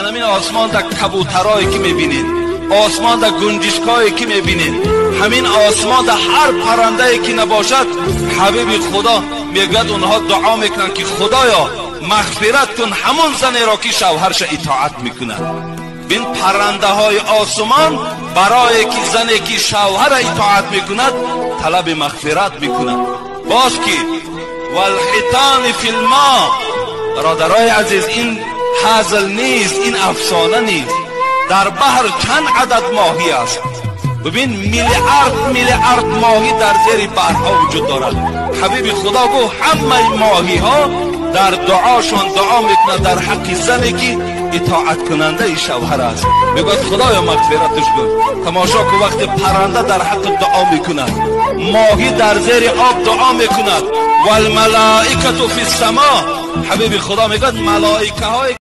Анамин осмон дар кабутарое ки мебинед, осмон дар гунҷишкое ки мебинед, ҳамин осмон дар ҳар паррандае ки набошад, ҳабиби худо мегӯяд онҳо дуо мекунанд ки худоё мағфират кун ҳамон занеро ки шавҳарша итоат мекунад. Бин паррандаҳои осмон барое ки зане ки шавҳара итоат мекунад талаби мағфират мекунад. Боз ки валҳитони филмо. Бародарои азиз, ин ҳазл нест, ин афсона нест. Дар баҳр чанд адад моҳӣ аст? Бибин, миллиард миллиард моҳӣ дар зери баҳрҳо вуҷуд дорад. Ҳабиби худо гуфт ҳамаи моҳиҳо дар дуошон дуо мекунад дар ҳаққи зане ки итоаткунандаи шавҳар аст. Мегӯяд худоё мағфираташ кун. Тамошо кун вақте парранда дар ҳаққи дуо мекунад, моҳӣ дар зери об дуо мекунад. Валмалоикату фи ссамо. Ҳабиби худо мегӯяд малоикаҳое